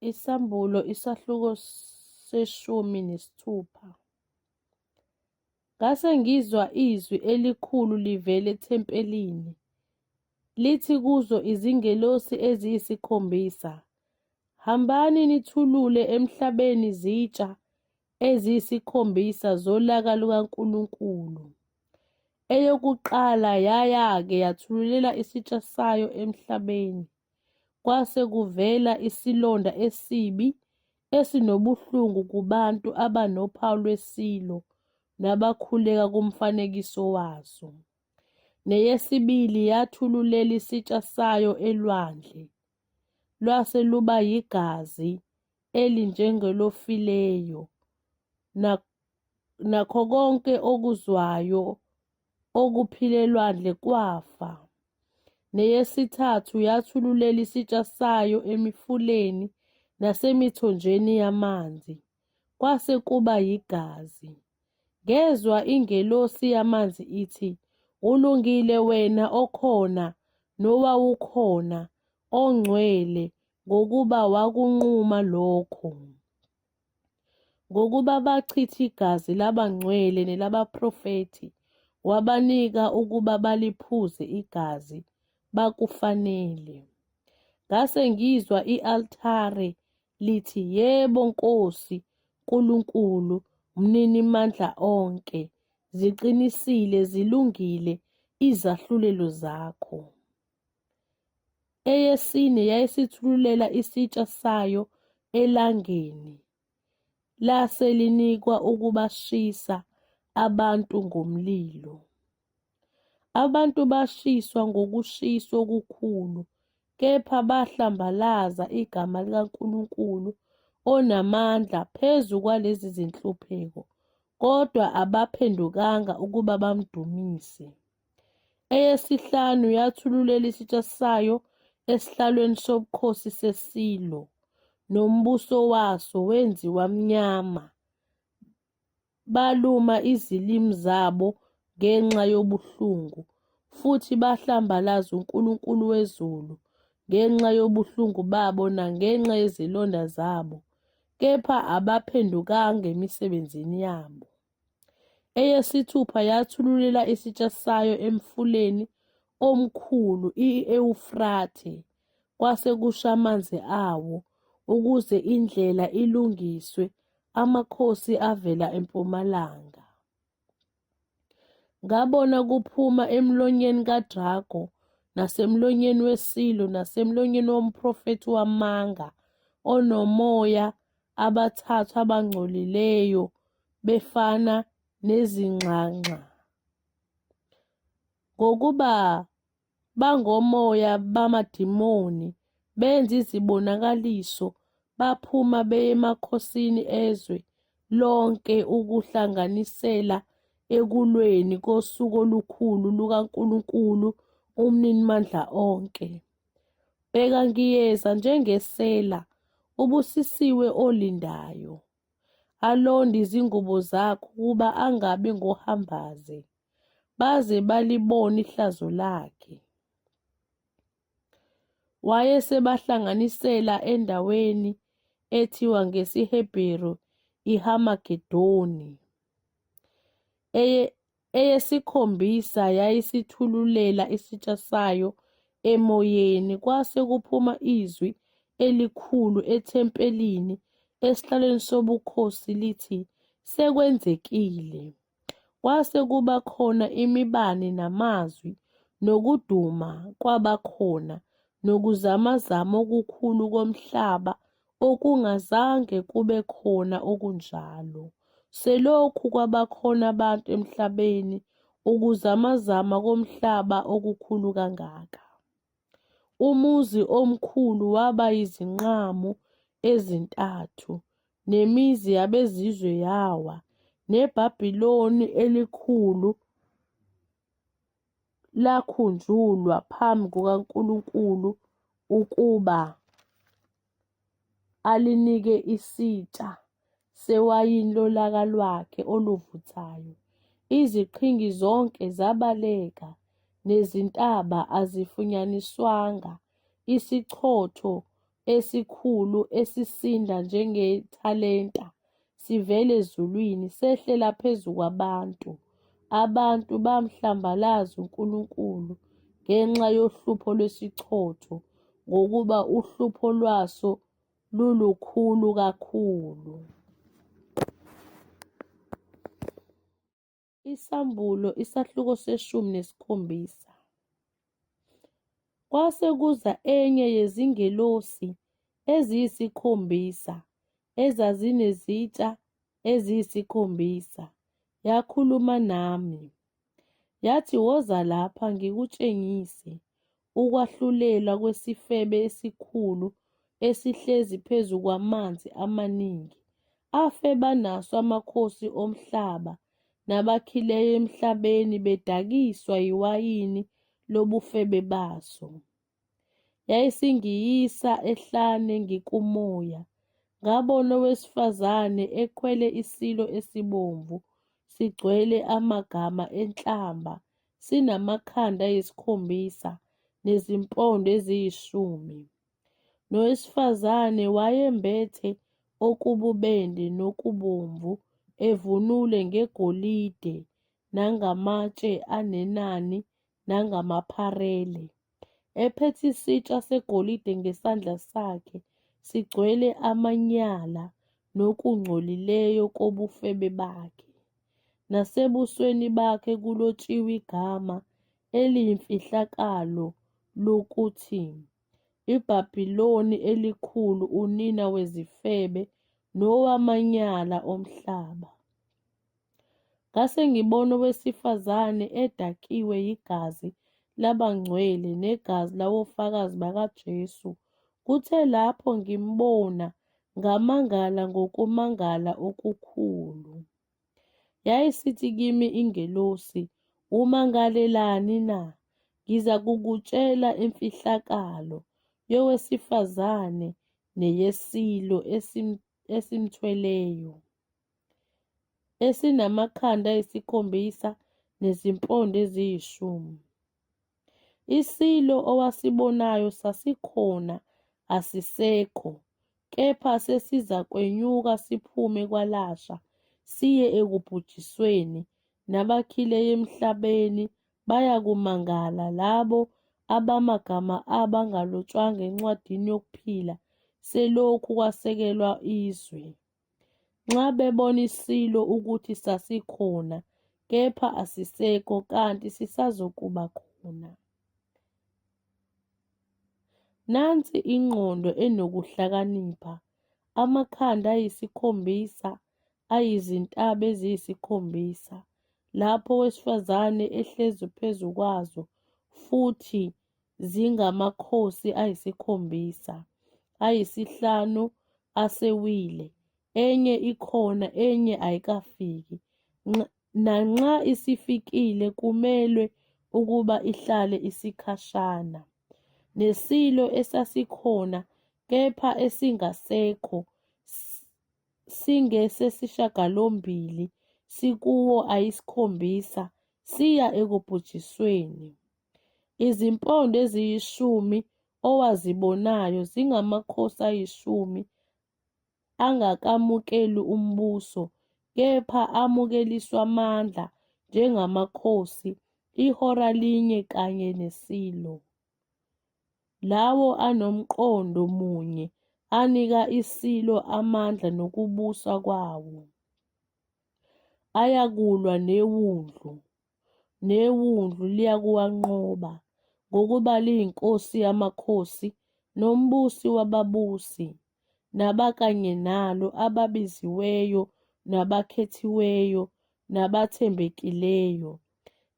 Isambulo isahluko se-16. Ngase ngizwa izwi elikhulu livela ethempelini, lithi kuzo izingelosi eziyisikhombisa, Hambani nithulule emhlabeni izitsha eziyisikhombisa zolaka lukaNkulunkulu. Eyokuqala yaya-ke yathululela isitsha sayo emhlabeni, kwase kuvela isilonda esibi esinobuhlungu kubantu abanophawu lwesilo nabakhuleka kumfanekiso waso. Neyesibili yathululela isitsha sayo elwandle, lwase luba yigazi elinjengelofileyo, nakho konke okuzwayo okuphila elwandle kwafa. Neyesithathu yathululela isitsha sayo emifuleni nasemithonjeni yamanzi, kwase kuba yigazi. Ngezwa ingelosi yamanzi ithi, Ulungile wena okhona nowawukhona, ongcwele, ngokuba wakunquma lokho. Ngokuba bachitha igazi labangcwele nelabaprofethi, wabanika ukuba baliphuze igazi, bakufanele. Ngase ngizwa i-altare lithi, Yebo, Nkosi Nkulunkulu, Mninimandla onke, ziqinisile, zilungile izahlulelo zakho. Eyesine yayisithululela isitsha sayo elangeni, lase linikwa ukubashisa abantu ngomlilo. Abantu bashiswa ngokushisa okukhulu, kepha bahlambalaza igama likaNkulunkulu onamandla phezu kwalezi zinhlupheko, kodwa abaphendukanga ukuba bamdumise. Eyesihlanu yathululela isitsha sayo esihlalweni sobukhosi sesilo, nombuso waso wenziwa mnyama, baluma izilimi zabo ngenxa yobuhlungu, futhi bahlambalaza uNkulunkulu wezulu ngenxa yobuhlungu babo nangenxa yezilonda zabo, kepha abaphendukanga emisebenzini yabo. Eyesithupha yathululela isitsha sayo emfuleni omkhulu i-Ewufrathe, kwase kusha amanzi awo, ukuze indlela ilungiswe amakhosi avela empumalanga. Ngabona kuphuma emlonyeni kadrago nasemlonyeni wesilo nasemlonyeni womprofethi wamanga onomoya abathathu abangcolileyo befana nezinxanxa. Ngokuba bangomoya bamadimoni, benza izibonakaliso, baphuma beye emakhosini ezwe lonke ukuhlanganisela ekulweni kosuku olukhulu lukaNkulunkulu uMninimandla onke. Bheka ngiyeza njengesela, ubusisiwe olindayo, alonde izingubo zakhe ukuba angabi ngohambaze, baze balibone ihlazo lakhe. Wayesebahlanganisela endaweni ethiwa ngesiHebheru iHarmagedoni. Eyesikhombisa yayisithululela isitsha sayo emoyeni, kwase kuphuma izwi elikhulu ethempelini esihlalweni sobukhosi lithi, Sekwenzekile. Kwase kuba khona imibani namazwi nokuduma kwabakhona nokuzamazama okukhulu komhlaba okungazange kube khona okunjalo. Selokhu kwabakhona abantu emhlabeni, ukuzamazama komhlaba okukhulu kangaka. Umuzi omkhulu waba yizinqamu ezintathu, nemizi yabezizwe yawa, neBabiloni elikhulu lakhunjulwa phambi kukaNkulunkulu ukuba alinike isitsha sewayini lolaka lwakhe oluvuthayo. Iziqhingi zonke zabaleka, nezintaba azifunyaniswanga. Isichotho esikhulu esisinda njengethalenta sivela ezulwini sehlela phezu kwabantu. Abantu bamhlambalaza uNkulunkulu ngenxa yohlupho lwesichotho, ngokuba uhlupho lwaso lulukhulu kakhulu. Isambulo isahluko se-17. Kwase kuza enye yezingelosi eziyisikhombisa ezazinezitsha eziyisikhombisa, yakhuluma nami, yathi, Woza lapha, ngikutshengise ukwahlulelwa kwesifebe esikhulu esihlezi phezu kwamanzi amaningi, afeba naso amakhosi omhlaba nabakhileyo emhlabeni bedakiswa yiwayini lobufebe baso. Yayisingiyisa ehlane ngikumoya, ngabona owesifazane ekhwele isilo esibomvu, sigcwele amagama enhlamba, sinamakhanda ayisikhombisa nezimpondo eziyishumi. Nowesifazane wayembethe okububende nokubomvu, evunule ngegolide nangamatshe anenani nangamapharele, ephethe isitsha segolide ngesandla sakhe, sigcwele amanyala nokungcolileyo kobufebe bakhe. Nasebusweni bakhe kulotshiwe igama eliyimfihlakalo lokuthi, iBabiloni elikhulu, unina wezifebe nowamanyala omhlaba. Ngase ngibona owesifazane edakiwe yigazi labangcwele negazi lawofakazi bakaJesu. Kuthe lapho ngimbona ngamangala ngokumangala okukhulu. Yayisithi kimi ingelosi, Umangalelani na? Ngizakukutshela imfihlakalo yowesifazane neyesilo esimthweleyo, esinamakhanda ayisikhombisa nezimpondo eziyishumi. Isilo owasibonayo sasikhona, asisekho, kepha sesizakwenyuka siphume kwalasha siye ekubhujisweni, nabakhileyo emhlabeni bayakumangala labo abamagama abo angalotshwanga encwadini yokuphila selokhu kwasekelwa izwe, nxa bebona isilo ukuthi sasikhona, kepha asisekho, kanti sisazokuba khona. Nansi ingqondo enokuhlakanipha, amakhanda ayisikhombisa ayizintaba eziyisikhombisa, lapho owesifazane ehlezi phezu kwazo, futhi zingamakhosi ayisikhombisa, ayisihlanu asewile, enye ikhona, enye ayikafiki, nanxa isifikile kumelwe ukuba ihlale isikhashana. Nesilo esasikhona kepha esingasekho singesesishiyagalombili sikuwo ayisikhombisa siya ekubhujisweni. Izimpondo eziyishumi owazibonayo zingamakhosi ayishumi angakamukeli umbuso, kepha amukeliswa amandla njengamakhosi ihora linye kanye nesilo. Lawo anomqondo munye anika isilo amandla nokubusa kwawo. Ayakulwa neWundlu, neWundlu liyakuwanqoba, ngokuba liyiNkosi yamakhosi nombusi wababusi, nabakanye nalo ababiziweyo nabakhethiweyo nabathembekileyo.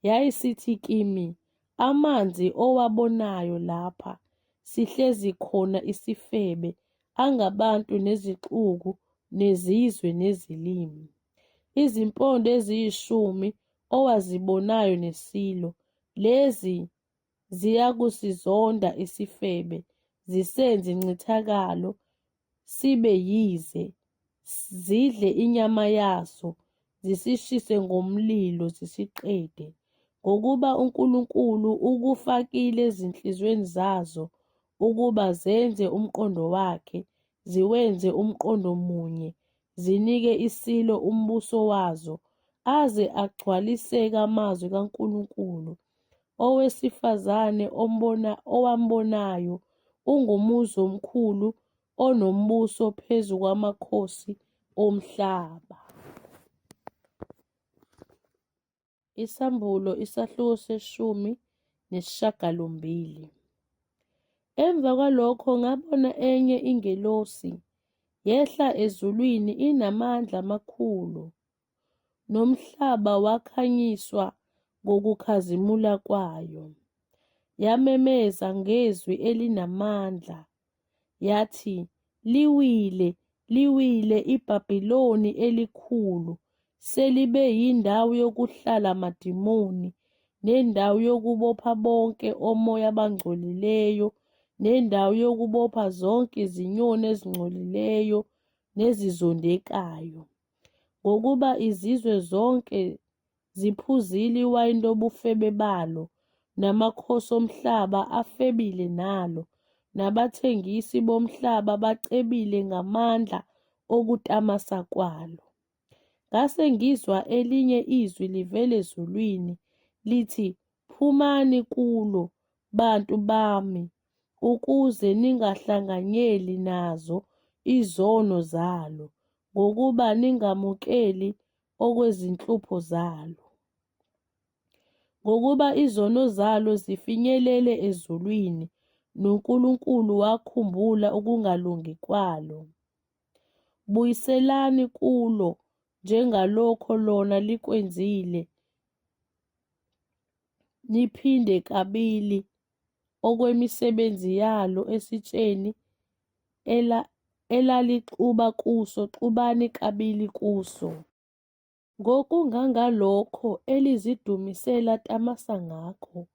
Yayisithi kimi, Amanzi owabonayo lapha sihlezi khona isifebe angabantu nezixuku nezizwe nezilimi. Izimpondo eziyishumi owazibonayo nesilo, lezi ziyakusizonda isifebe, zisenze incithakalo sibe yize, zidle inyama yaso, zisishise ngomlilo zisiqede. Ngokuba uNkulunkulu ukufakile ezinhliziyweni zazo ukuba zenze umqondo wakhe, ziwenze umqondo munye, zinike isilo umbuso wazo, aze agcwaliseke amazwi kaNkulunkulu. Owesifazane owambonayo ungumuzi omkhulu onombuso phezu kwamakhosi omhlaba. Isambulo isahluko 18. Emva kwalokho ngabona enye ingelosi yehla ezulwini inamandla amakhulu, nomhlaba wakhanyiswa ngokukhazimula kwayo. Yamemeza ngezwi elinamandla, yathi, Liwile, liwile iBabiloni elikhulu, selibe yindawo yokuhlala amadimoni, nendawo yokubopha bonke omoya abangcolileyo, nendawo yokubopha zonke izinyoni ezingcolileyo nezizondekayo. Ngokuba izizwe zonke ziphuzile iwayini lobufebe balo, namakhosi omhlaba afebile nalo, nabathengisi bomhlaba bacebile ngamandla okutamasa kwalo. Ngase ngizwa elinye izwi livela ezulwini lithi, Phumani kulo, bantu bami, ukuze ningahlanganyeli nazo izono zalo, ngokuba ningamukeli okwezinhlupho zalo. Ngokuba izono zalo zifinyelele ezulwini, noNkulunkulu wakhumbula ukungalungi kwalo. Buyiselani kulo njengalokho lona likwenzile, niphinde kabili okwemisebenzi yalo esitsheni elalixuba kuso, xubani kabili kuso. Ngokungangalokho elizidumise latamasa ngakho,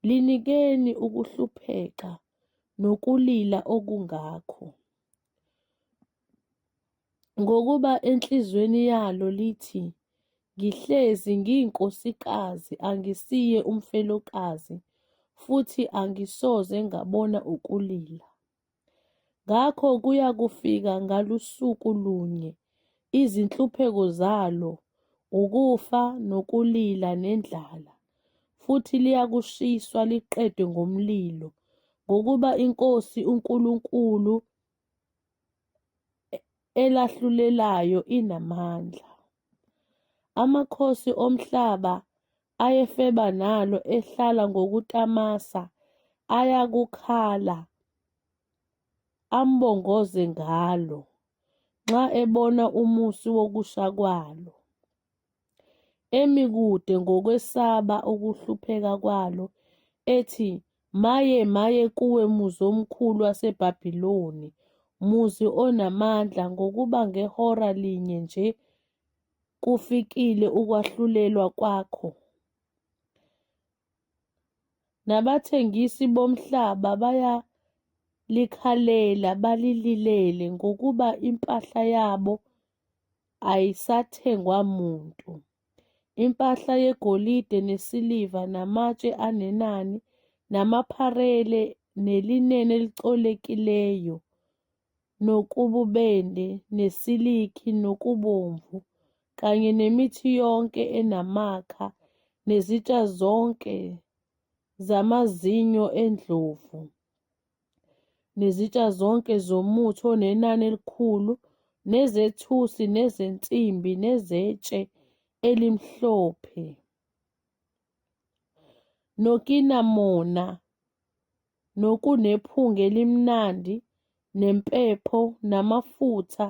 linikeni ukuhlupheka nokulila okungakho. Ngokuba enhliziyweni yalo lithi, Ngihlezi ngiyinkosikazi, angisiye umfelokazi, futhi angisoze ngabona ukulila. Ngakho kuyakufika ngalusuku lunye izinhlupheko zalo, ukufa, nokulila, nendlala, futhi liyakushiswa liqedwe ngomlilo, ngokuba iNkosi uNkulunkulu elahlulelayo inamandla. Amakhosi omhlaba ayefeba nalo ehlala ngokutamasa ayakukhala ambongoze ngalo, nxa ebona umusi wokusha kwalo. Emi kude ngokwesaba ukuhlupheka kwalo, ethi, Maye, maye kuwe muzi omkhulu waseBabiloni, muzi onamandla, ngokuba ngehora linye nje kufikile ukwahlulelwa kwakho. Nabathengisi bomhlaba bayalikhalela balililele, ngokuba impahla yabo ayisathengwa muntu, impahla yegolide nesiliva namatshe anenani namapharele nelineni elicolekileyo nokububende nesiliki nokubomvu kanye nemithi yonke enamakha nezitsha zonke zamazinyo endlovu nezitsha zonke zomuthi onenani elikhulu nezethusi nezensimbi nezetshe elimhlophe nokinamona nokunephunga elimnandi nempepho namafutha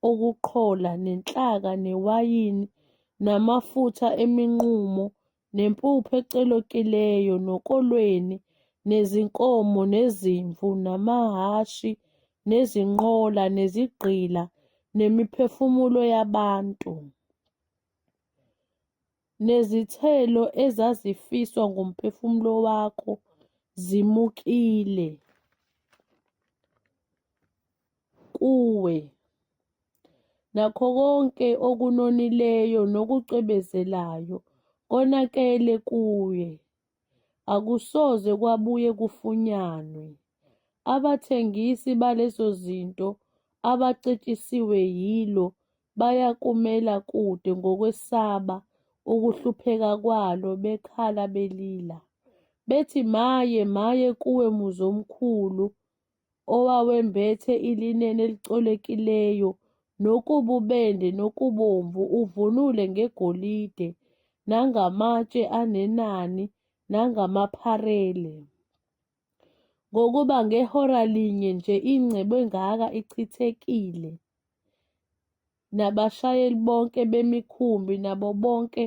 okuqhola nenhlaka newayini namafutha eminqumo nempuphu ecolekileyo nokolweni nezinkomo nezimvu namahhashi nezinqola nezigqila nemiphefumulo yabantu. Nezithelo ezazifiswa ngumphefumulo wakho zimukile kuwe, nakho konke okunonileyo nokucwebezelayo konakele kuye, akusoze kwabuye kufunyanwe. Abathengisi balezo zinto abacetshisiwe yilo bayakumela kude ngokwesaba ukuhlupheka kwalo bekhala belila, bethi, Maye, maye kuwe muzi omkhulu, owawembethe ilineni elicolekileyo, nokububende, nokubomvu, uvunule ngegolide, nangamatshe anenani, nangamapharele! Ngokuba ngehora linye nje ingcebo engaka ichithekile. Nabashayeli bonke bemikhumbi nabo bonke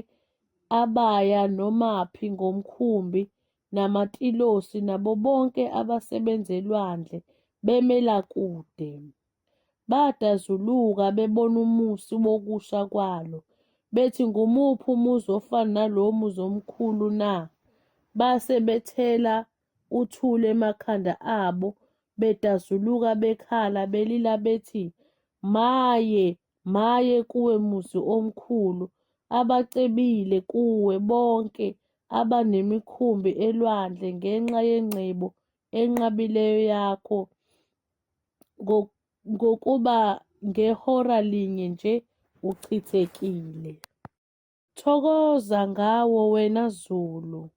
abaya nomaphi ngomkhumbi, namatilosi, nabo bonke abasebenza elwandle, bemela kude. Badazuluka bebona umusi wokusha kwalo, bethi ngumuphi umuzi ofana nalo muzi omkhulu na? Base bethela uthuli emakhanda abo, bedazuluka bekhala belila bethi, Maye, maye kuwe muzi omkhulu, abacebile kuwe bonke abanemikhumbi elwandle ngenxa yengcebo enqabileyo yakho, ngokuba ngehora linye nje uchithekile. Thokoza ngawo wena Zulu,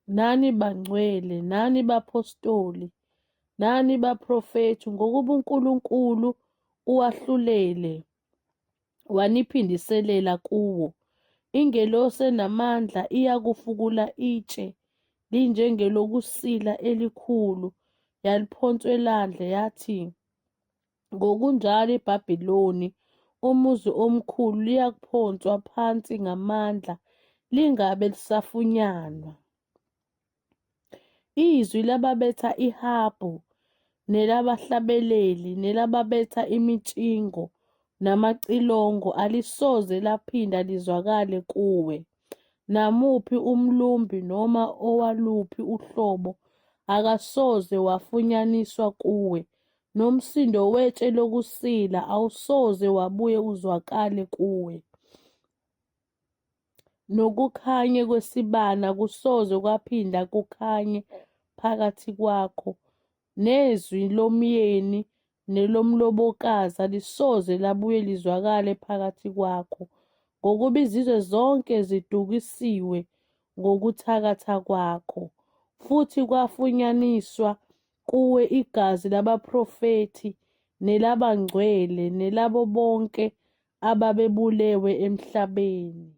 nani bangcwele, nani baphostoli, nani baprofethi, ngokuba uNkulunkulu uwahlulele waniphindiselela kuwo. Ingelosi enamandla iyakufukula itshe linjengelokusila elikhulu, yaliphonsa elwandle, yathi, Ngokunjalo iBhabhiloni, umuzi omkhulu, liyakuphonswa phansi ngamandla, lingabe lisafunyanwa. Izwi lababetha ihabhu, nelabahlabeleli, nelababetha imitshingo namacilongo alisoze laphinda lizwakale kuwe. Namuphi umlumbi noma owaluphi uhlobo akasoze wafunyaniswa kuwe, nomsindo wetshe lokusila awusoze wabuye uzwakale kuwe, nokukhanya kwesibani akusoze kwaphinda kukhanye phakathi kwakho, nezwi lomyeni nelomlobokazi alisoze labuye lizwakale phakathi kwakho, ngokuba izizwe zonke zidukisiwe ngokuthakatha kwakho, futhi kwafunyaniswa kuwe igazi labaprofethi nelabangcwele nelabo bonke ababebulewe emhlabeni.